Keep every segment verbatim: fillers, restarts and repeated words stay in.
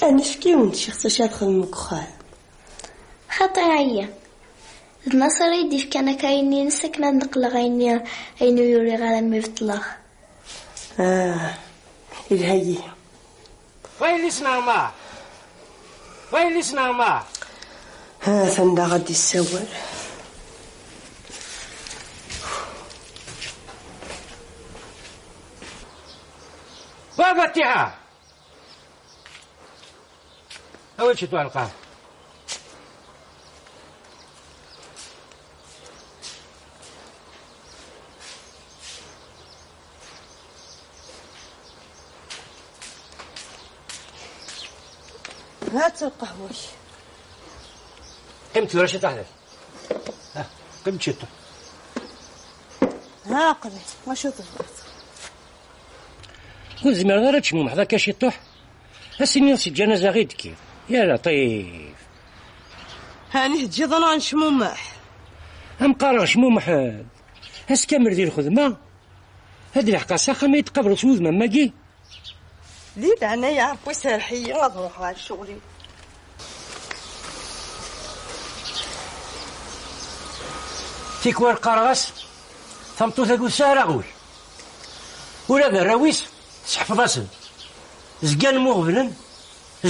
Ad nefk yiwen ciɣ s acu ad xedmeɣ deg uxxam. Xaṭi, ɛyiɣ. D Naṣir i d-yefkan akayni-ines akken ad neqleɣ ayen, ayen ur yuriɣ ara mi beṭleɣ. Ah, ilha-yi. Waylis neɣ ma? Waylis neɣ ma? Ha-t-an daɣ ad d-yessawal. Baba Tiḥa! Awi-d ciṭuḥ lqahwa. Hat lqahwa-k. Qqim tura ciṭuḥ da. Ha, qqim ciṭuḥ. Ha, aql-i. Acu tebɣiḍ? Ur tezmireḍ ara ad tecmumeḥ akka ciṭuḥ? Ad s-tiniḍ si ǧanaza i d-tekkiḍ. Ya Laṭif. Ɛni teǧǧiḍ-aneɣ necmumeḥ? Am qqareɣ cmumeḥ. Ass kamel di lxedma. Ad d-leḥqeɣ s axxam ay d-tqableḍ s wudem am wagi? Di leɛnaya Ṛebbi serreḥ-iyi ad ruḥeɣ ar ccɣel-iw. Tikwal qqareɣ-as, tameṭṭut-agi ur tesɛi ara ul. Ula d arraw-is tseḥfeḍ-asen. Zgan mmuɣeblen,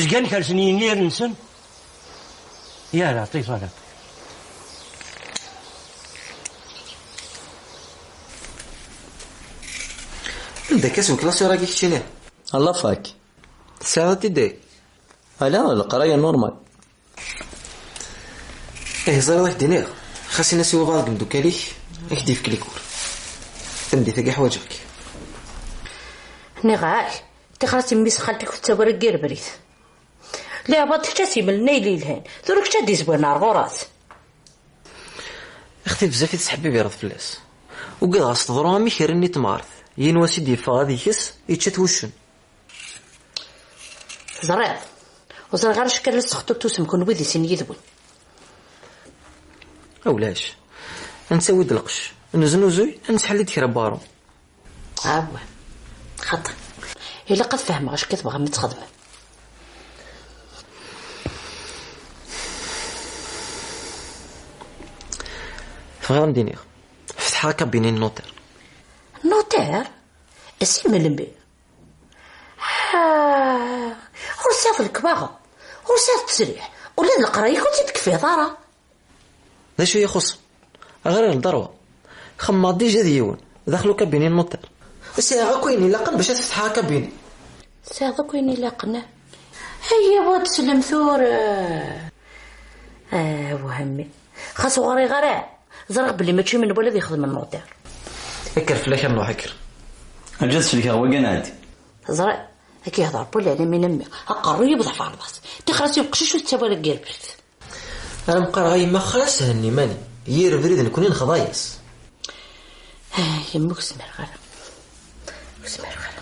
zgan kersen yinyir-nsen. Ya Laṭif, a Laṭif. Anda akka seg klaṣir-agi keččini? Ala fak. Tesɛiḍ-t-id? Ala, leqraya normal. Ih, ẓriɣ ad k-d-iniɣ. Xas in-as i wabɛaḍ deg imeddukal-ik, ad k-d-yefk likur. Tameddit-agi ḥwaǧeɣ-k. Nniɣ-ak, tixer-as i mmi-s xalti-k ur tettawi ara deg yirebrit. Leɛbaḍ kečč ad s-imlen ayen yelhan, tura kečč ad d-izwiren ar ɣur-s. Ixti bezzaf i tesḥebbibireḍ fell-as. Ugadeɣ ad s-teḍru am ikerri-nni n temɣart, yiwen wass i d-yeffeɣ ad ikes, yečča-t wuccen. Teẓriḍ, ur ẓriɣ ara acu akka la tesxeṭṭuṭṭusem kenwi di sin yid-wen. A ulac, ad nettawi-d lqecc, neznuzuy, ad nesḥelli-d kra n warum. Awah, xaṭi. Ilaq ad fehmeɣ acu akka tebɣam ad txedmem. Bɣiɣ ad m-d-iniɣ, fetḥeɣ akabini n notaire. Notaire? Si melmi? Ah, ur tesɛiḍ lekbaɣ, ur tesɛiḍ ttesriḥ, ula d leqraya-k ur tt-id-tekfiḍ ara. D acu i ixuṣṣen? Ɣriɣ lderwa. Xemmeɣ dija d yiwen, daxel ukabini n notaire. Sɛiɣ akk ayen ilaqen bac ad fetḥeɣ akabini. Tesɛiḍ akk ayen ilaqen, ah? Aya, wa teslem tura. Ah, wahmi. Xas ur ɣriɣ ara, ẓriɣ belli mačči menwala ad ixdem notaire. Kker fell-ak a Nuḥ, kker. Aǧǧa ad selkeɣ wagi ad nɛeddi. Ẓriɣ, ad k-yehder Rebbi lɛalamin a mmi. Aqerruy-iw d aferḍas. Tixer-as i uqcic ur tettawi ara deg yirbet. Ara m-qqareɣ a yemma xas henni iman-im. Yir abrid nekni nexḍa-yas. Ah, yemma ur zmireɣ ara. Ur zmireɣ ara.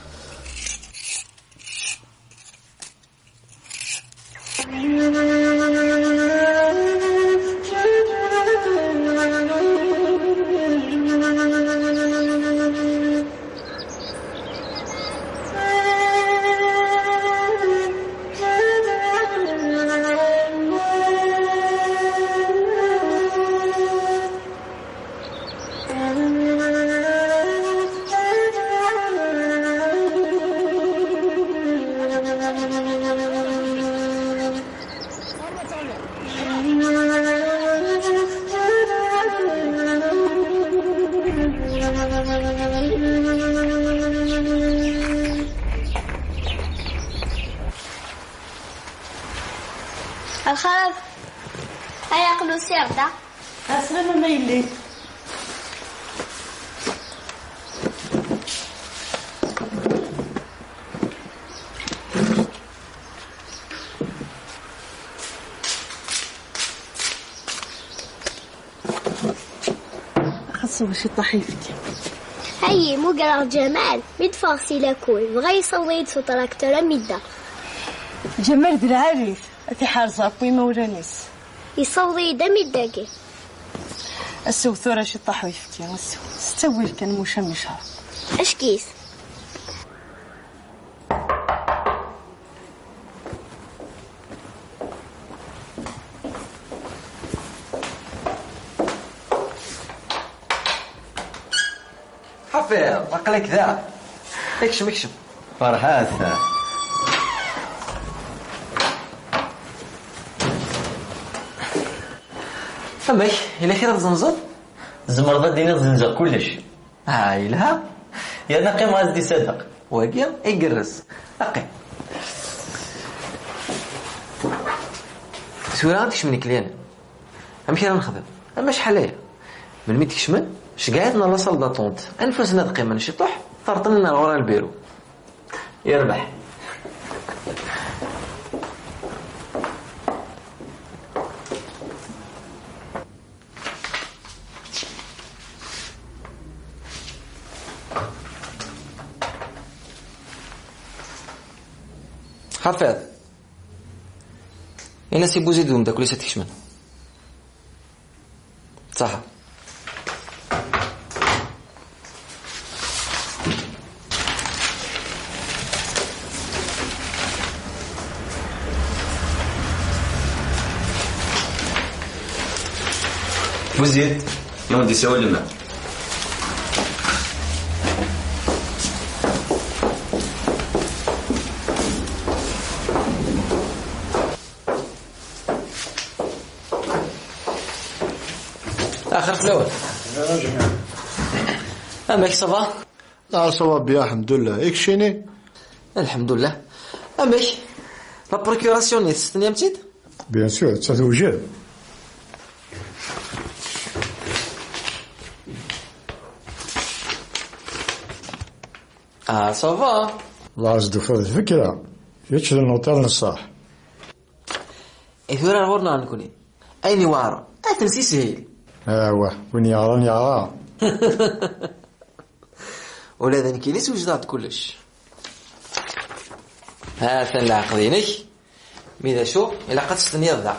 Lxir. Ay aql usiɣ da. Aslam a ma yelli. Xas wa ciṭṭaḥ yefki. Ayi, mugreɣ Ǧamal, mi d-ffɣeɣ si lakul, dɣa yessaweḍ-iyi-d s utraktur am idda. Ǧamal d lɛali-t, ad t-iḥrez ɣef imawlan-is. Yessaweḍ-iyi-d am idda-agi. Asew tura ciṭṭaḥ uyefki, asew. S ttawil kan, muca micra. Ackis. Aql-ak da. Ekcem, ekcem. Ferḥat. Amek? Yella kra tzenzeḍ? Tzemreḍ ad d-tiniḍ zenzeɣ kullec. Ah, yelha. Yerna qqimeɣ-as-d i Sadeq. Wagi igerrez. Aqim. Tura ad kecmen ikliyanen. Amek ara nexdem? Ama acḥal aya. Melmi d-kecmen, ceggeɛ-iten ɣer la salle d'attente. Anef-asen ad qqimen ciṭuḥ, terṭel-in ar ɣur-i lbiru. Yerbeḥ. Ḥafiḍ. Ini-as i Buzid d umeddakel-is ad t-kecmen. Ṣaḥa. Buzid, yawen-d isawalen. Axir fell-awen. Amek, ça va? Ah, ça va bien, alḥemdulillah. I keččini? Alḥemdulillah. Amek? La procuration-nni, testenyamt-tt-id? Bien sûr, d ta tewjed. Ah, ça va. Laẓ d ufur d lfekra. Kečč d lnuṭer n ṣṣeḥ. I tura ar ɣur-neɣ nekni. Ayen iweɛren, ad t-nessishil. Awah, win yeɣran yeɣra. Ula d nekkini swejdeɣ-d kullec. Ha-t-an leɛqed-inek. Mi d acu, ilaq ad testenyaḍ da.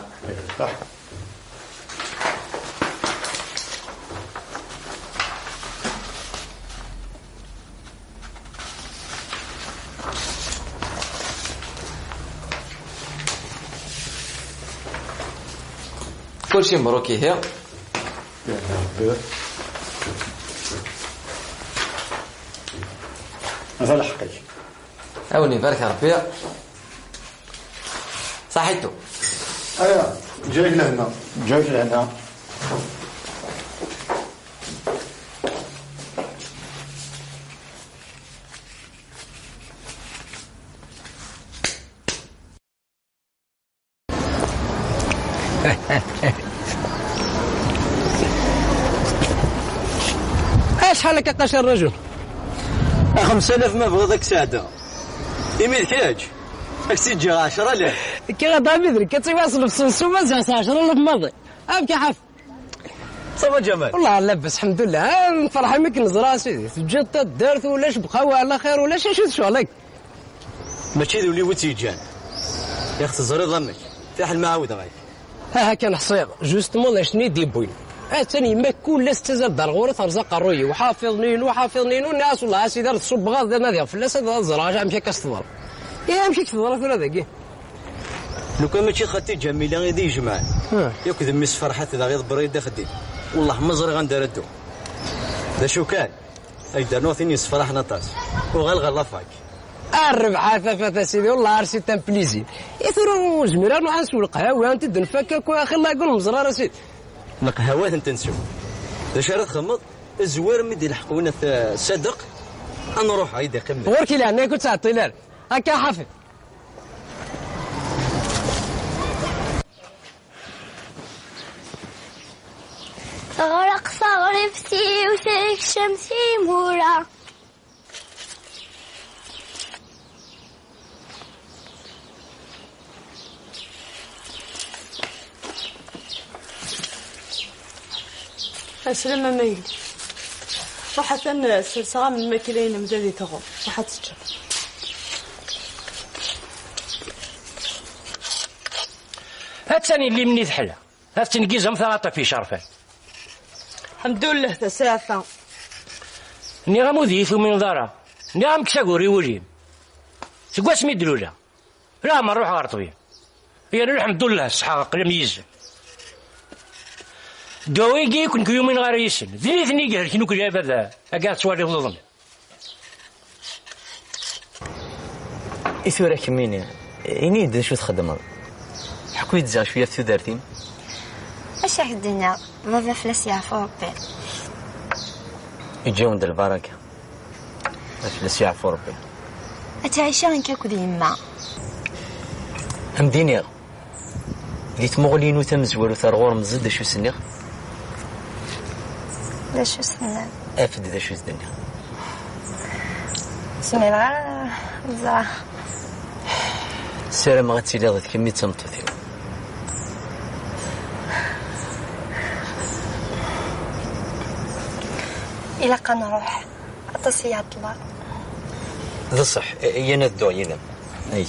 Kulci mebruk ihi. Ata lḥeqq-ik. Awen ibarek Rebbi. Saḥitu. Aya, ǧǧa-yak lehna. Ǧǧa-yak lehna. Acḥal akka qas a rrajul? A xemsa alaf ma bɣiḍ ad k-sɛeddaɣ. Imi d kečč, ad k-tt-ǧǧeɣ ɛecra alaf. Kkiɣ a David, nekk ad tt-iwaṣel f sensu, ma ziɣ s ɛecra alaf maḍi. Amek a ḥaf? Ça va Ǧamal? Wellah labas, lḥemdullah. Ah, nferḥ imi k-neẓra a sidi. Teǧǧiḍ taddart, ulac bqaw ɛla xir, ulac acu d ccɣel-ik? Mačči d ul-iw i tt-yeǧǧan. Yak teẓriḍ amek. Fiḥel ma ɛawdeɣ-ak. Aha kan ḥṣiɣ, justement d acu-nni i d-yewwin. Attan yemma kul ass tettazzal-d ar ɣur-i terẓa aqerruy-iw, ḥafiḍ-nni-inu, ḥafiḍ-nni-inu, nniɣ-as wellah a sidi ar d-ṣubbeɣ ad nadiɣ fell-as ad ẓreɣ amek akka s-teḍra. Ihi amek i k-teḍra tura dagi? Lukan mačči d xaṭi Ǧamila i d-ijemɛen, ah, yakk d mmi-s Ferḥat daɣ iḍebber-iyi-d axeddim. Wellah ma ẓriɣ anda ara dduɣ. D acu kan, ad k-d-rnuɣ tin yessefraḥen aṭas. Uɣal ɣer la fac. A rrbeḥ a tafat a sidi, wellah ar c'est un plaisir. I tura ur nezmir ara nruḥ ad nsew lqahwa, ad t-id-nfak akk, axir la gueule ur neẓri ara a sidi. Leqhawa ad tent-nsew. D acu ara txedmeḍ? Zwer mi d-ilḥeq win at, eh, Sadeq, ad nruḥ, ay d-iqqimen. Ɣur-k i leɛnaya-k ur ttɛeṭṭil ara. Akka ḥafi. Teɣreq teɣribt-iw, tekcem tmura. Aslem a ma yelli. Ruḥ atan serseɣ-am lmakla-inem da di tɣum. Ruḥ ad teččeḍ. Attan yelli-m-nni teḥla. Ha tettneggiz am taɣaṭ ɣef icerfan. Lḥemdullah, tasaɛet-a. Nniɣ-am ur d-iyi-tumineḍ ara. Nniɣ-am kkes agur i wul-im. Seg wasmi d-luleɣ, leɛmer ruḥeɣ ɣer ṭṭbib. Yerna lḥemdullah, ṣṣeḥa aql-am yizem. Ddwawi-agi i ken-yumin ɣer yisem. D nitni i ihelken akk lɛibad-a. Akka tettwaliḍ uḍen. I tura kemmini, ini-yi-d d acu txeddmeḍ. Ḥku-yi-d ziɣ cwiya ɣef tudert-im. Acu ak-d-iniɣ, baba fell-as yeɛfu Rebbi. Iǧǧa-wen-d lbaraka. Fell-as yeɛfu Rebbi. Ad tɛic nekk akked yemma. Am d-iniɣ, di tmuɣli-inu tamezwarut ar ɣur-m, ẓid d acu s-nniɣ. D acu s-tenniḍ? Af-d d acu s-d-nniɣ. Ur zmireɣ ara ad ẓreɣ. Ssarameɣ ad tiliḍ d kemmi d tameṭṭut-iw. Ilaq ad nruḥ. Aṭas i iɛeṭṭleɣ. D ṣṣeḥ, iyya ad dduɣ yid-m. Ay.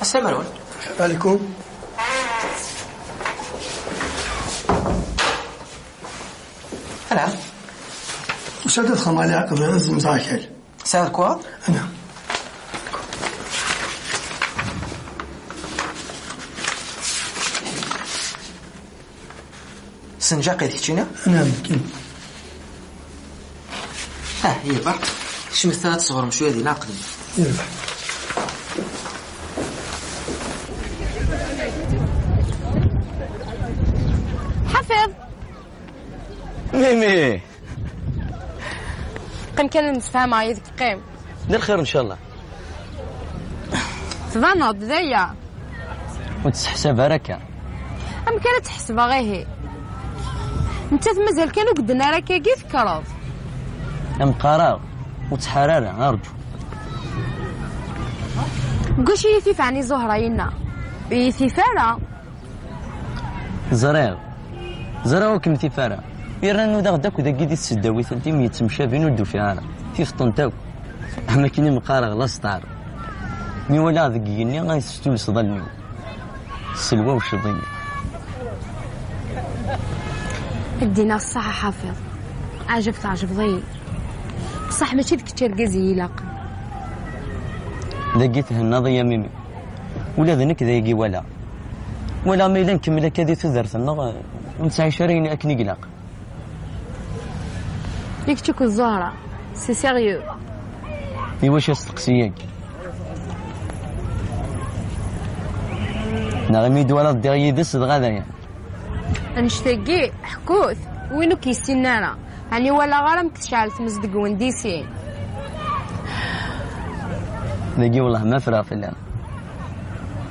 السلام عليكم. عليكم. نعم. واش هذا الخمر اللي عقب زمزعة كال؟ سعر كوا؟ أنا. سنجاقي ديك تشينا؟ أنا ممكن. اه، هي برك. شمت ثلاث صغر مشوية دي ناقدين. يربح. حفظ. ميمي. قم كان نتفاهم معايا ديك قيم. دير خير إن شاء الله. تبانض دايا. وتسحسب هكا. أم كانت تحسب غيهي. أنت مازال كانوا قدنا راك كي تكرض. أم قرار. وتحرارة، أرجو. قوش يثيف عني زهرة ينا. يثيف أنا. Ẓriɣ. Ẓriɣ ur kem-tif ara. Yerna nudaɣ-d akk dagi di tseddawit n tim yettemcabin ur d-ufiɣ ara. Tifeṭṭent akk. Am akken i m-qqareɣ, la star. Mi walaɣ deg igenni ay testulseḍ allen-iw. Sselwa ucḍi-nni. Ad d-iniɣ ṣṣeḥ a Ḥafiḍ. Ɛjeb tɛejbeḍ-iyi. Ṣṣeḥ mačči d kečč argaz i yi-ilaqen. Dagi thennaḍ-iyi a Mimi. Ula d nekk d ayagi walaɣ. Walaɣ ma yella nkemmel akka di tudert-nneɣ, ur nettɛic ara ayen akken i ilaq. I kečč akked Zahra, c'est sérieux. Iwacu asteqsi-agi? Neɣ imi d-twalaḍ ddiɣ yid-s dɣa d aya? Annect-agi, ḥkut, win ur k-yessinen ara. Ɛni walaɣ ara amek tecɛel tmes deg-wen di sin. Dagi wellah ma ffreɣ fell-am.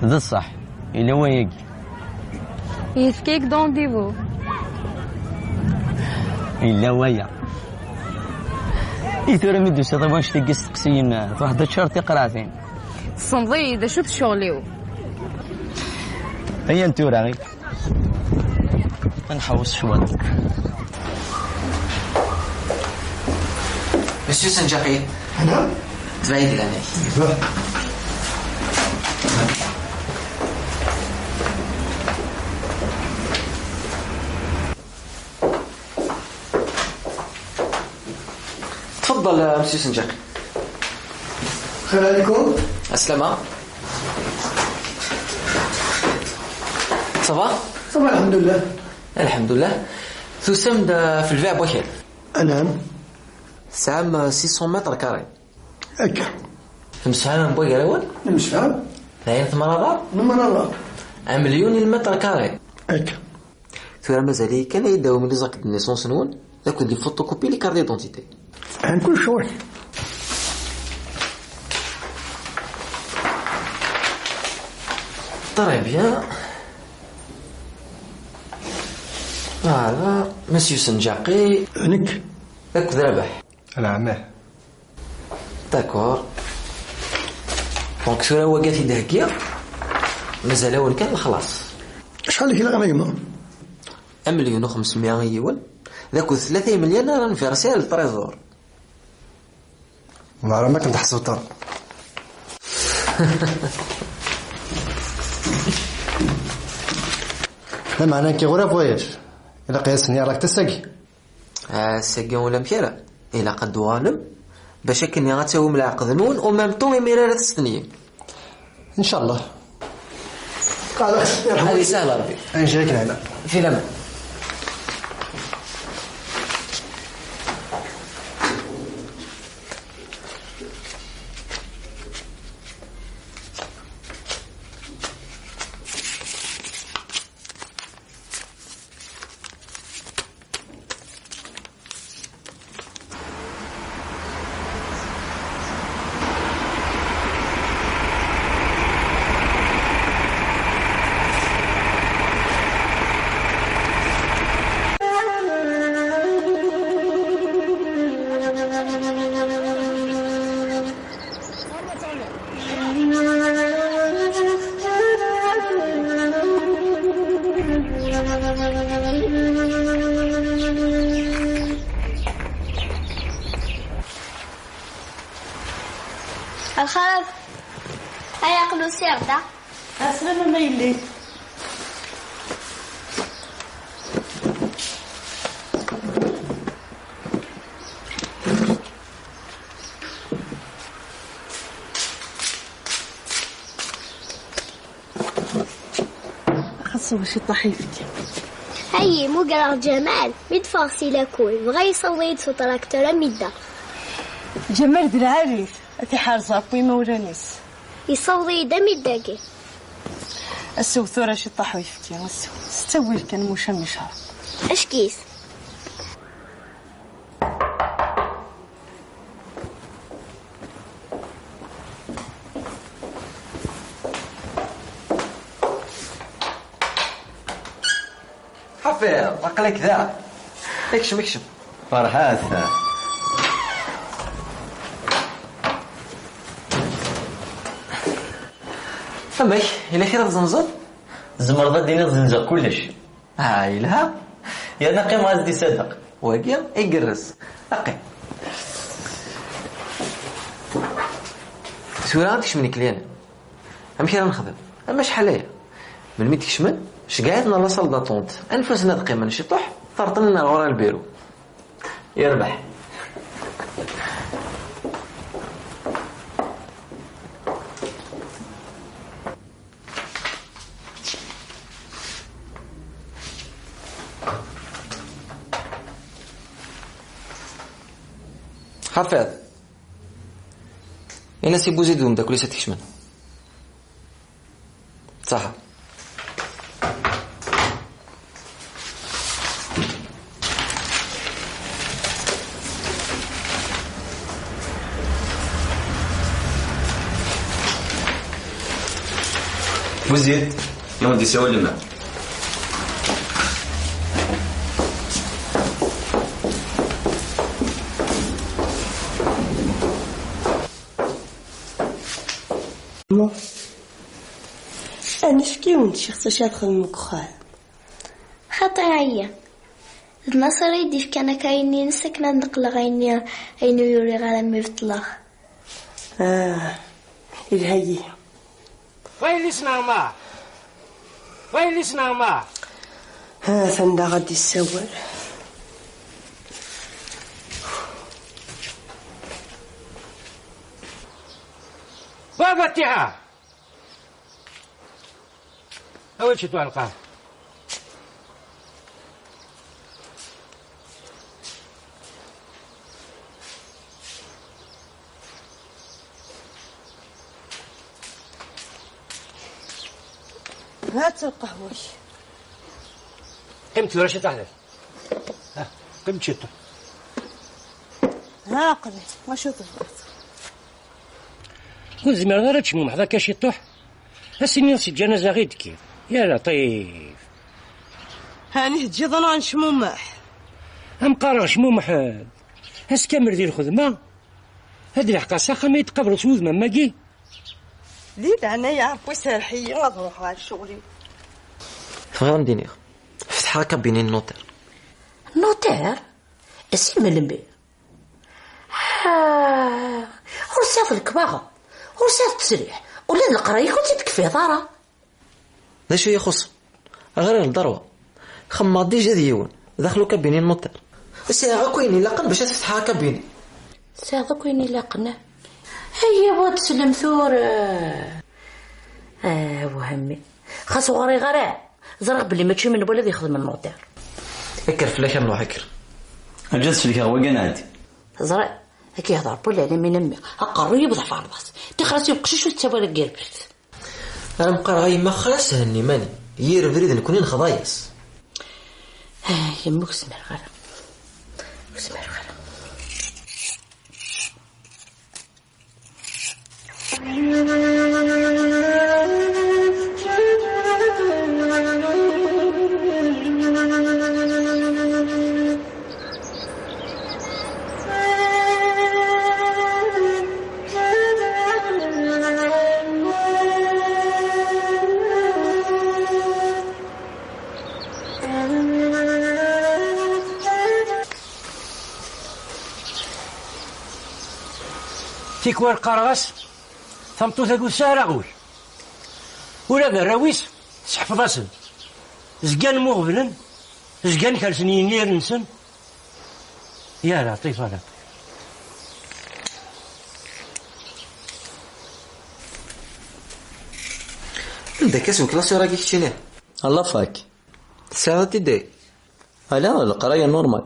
D ṣṣeḥ, yella wayagi. Yefka-yak-d rendez-vous. Yella waya. I tura mi d-tusiḍ i wanect-agi steqsiyen, truḥeḍ ad teččareḍ tiqraɛtin. Tessneḍ-iyi d acu d ccɣel-iw. Aya n tura. Ad nḥewwes cwiṭ. Monsieur Senjaqi. Ana? Tebɛid lɛanak. Iba. تفضل، آه، مسيو سنجاقي. السلام عليكم. السلامة. Ça va؟ Ça va، الحمد لله. الحمد لله. Tusam-d في البيع بوكيل. نعم. Tesɛam six cents mètres carrés. هكا. Temsefhamem بوكيل أول؟ نمسفهم. Dayen تمرضات؟ نمرضات. Un million المتر كاري. هكا. Tura mazal-iyi kan ad yi-d-tawim les actes de naissance-nwen, akked les photocopies, les cartes d'identité. عن كل شوي. Très bien. Voilà, monsieur Senjaqi. هنك. Akked Rabaḥ. Ala, ɛemmi. D'accord. Donc, tura wagi ad t-id-heggiɣ. Mazal-awen kan lexlaṣ. Acḥal i k-ilaq a gma? Un million u xemsemya i yiwen. D akked tlata imelyan ara nversi ar le trésor. Meɛra ma kem-d-ḥsebteɣ. Lameɛna nekki ɣur-i voyage. Ilaq-asen yarakt ass-agi. Ass-agi ulamek ara. Ilaq ad d-tuɣalem bac akken ad tawim leɛqed-nwen, au même temps imir ara testenyim. Ncallah. Ad yesahel Rebbi. Ncallah. Fi laman. Lxalat. Ay aql-u siɣ da. Aslama ma yelli. Xas wa ciṭṭaḥ yefki. Hayi, mugreɣ Ǧamal, mi d-ffɣeɣ si lakul, dɣa yessaweḍ-iyi-d s utraktur am idda. Ǧamal d lɛali-t, ad t-iḥerz ɣef wimawlan-is. Yessaweḍ-iyi-d am idda-agi. Asew tura ciṭṭaḥ uyefki, asew. S ttawil kan, muc am icɛer. Ackis. Ḥafiḍ, aql-ak da. Kcem, kcem. Ferḥat. Amek, yella kra tzenzeḍ? Tzemreḍ ad d-tiniḍ zenzeɣ kullec. Ah, yelha. Yerna qqimeɣ-as-d i Sadeq. Wagi igerrez. Aqim. Tura ad kecmen ikelyanen. Amek ara nexdem? Ama acḥal aya. Melmi d-kecmen, ceggɛit-n la salle d'attente. Anef-asen ad qqimen ciṭuḥ, terṭen-n ar ɣur-a lbiru. Yerbeḥ. Ḥafiḍ. Ini-as i Buzid d umeddakel-is ad t-kecmen. Ṣaḥa. Buzid, yaw-d isawalen-a. Anefk i wen-d-ččiɣ s acu ara txedmem deg uxxam. Xaṭi ɛyiɣ. D Naṣer i d-ifkan akka ayen-ines akken ad neqleɣ ayen-nni, ayen ur uriɣ ara mi beṭleɣ. Ah, ilha-yi. Wa yelli-s neɣ ma? Wa yelli-s neɣ ma? Ha-t-an daɣ ad d-issawal. Wa Fatiḥa! Awi-d ciṭuḥ lqahwa. Ha-tt lqahwa-k. Qqim tura ciṭuḥ da. Ha, qqim ciṭuḥ. Ha, aql-i, wacu tebɣiḍ? Ur tezmireḍ ara ad tecmumeḥeḍ akka ciṭuḥ? Ad s-iniḍ si ǧanaza i d-tekkiḍ. Ya Laṭif. Ɛni teǧǧiḍ-aneɣ necmumeḥ? Am qqareɣ cmumeḥ-d. Ass kamel di lxedma. Ad leḥqeɣ s axxam i yi-d-tqableḍ s wudem am wagi? Di leɛnaya Ṛebbi serreḥ-iyi ad ruḥeɣ ar ccɣel-iw. Tebɣiḍ ad m-d-iniɣ? Fetḥeɣ akabini n notaire. Notaire? Si melmi? Ha, ur sɛiḍ lekwaɣeḍ, ur sɛiḍ ttesriḥ, ula d leqraya ur tt-id-tekfiḍ ara. D acu i ixuṣṣen? Ɣriɣ lderwa. Xemmeɣ déjà d yiwen, daxel ukabini n notaire. Sɛiɣ akk ayen ilaqen bac ad fetḥeɣ akabini. Tesɛiḍ akk ayen ilaqen. Ayya, wa d-slem tura. Ah, wehmi. Xas ur ɣriɣ ara, ẓriɣ belli mačči menwala ad ixdem notaire. Kker fell-ak a Nuḥ, kker. Aǧǧa ad selkeɣ wagan ɛeddi. Ẓriɣ, ad k-ihder Paul Ɛli mi nemmi. Aqerru yewweḍ ɣef ɛerḍas. Tixer-as i uqcic ur tettawi ara deg yirbet. Ara m-qqareɣ a yemma xas henni iman-im. Yir abrid nekni nexḍa-yas. Ah, yemma ur k-zmireɣ ara. Ur zmireɣ ara. Tikwal qqareɣ-as, tameṭṭut-agi ur tesɛi ara ul. Ula d arraw-is, tseḥfeḍ-asen. Zgan mmuɣeblen, zgan kersen yinyir-nsen. Ya Laṭif, a Laṭif. Anda akka s uklasur-agi keččini? Ala fak. Tesɛiḍ-t-id? Ala, leqraya normal.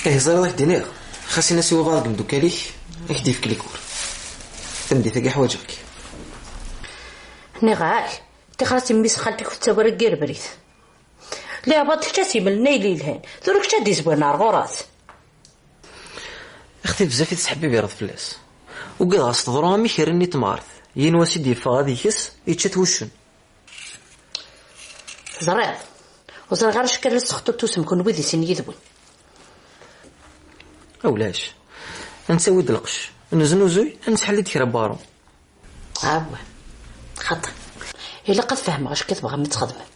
Ih, ẓriɣ ad k-d-iniɣ. Xas in-as i wabɛaḍ deg imeddukal-ik, ad k-d-yefk likur. Tameddit-agi ḥwaǧeɣ-k. Nniɣ-ak, tixer-as i mmi-s xalti-k ur tettawi ara deg yirbrit. Leɛbaḍ kečč ad s-yemlen ayen yelhan, tura kečč ad d-izwiren ar ɣur-s. Axti bezzaf i tesḥebbibireḍ fell-as. Ugadeɣ ad s-teḍru am ikerri-nni n temɣart, yiwen wass i d-yeffeɣ ad ikes, yečča-t wuccen. Teẓriḍ, ur ẓriɣ ara acu kan ad tesxeṭṭuṭṭusem kenwi di sin yid-wen. A ulac, ad nettawi-d lqecc, neznuzuy, ad nesḥelli-d kra n warum. Awah, xaṭi. Ilaq ad fehmeɣ acu i tebɣam ad txedmem.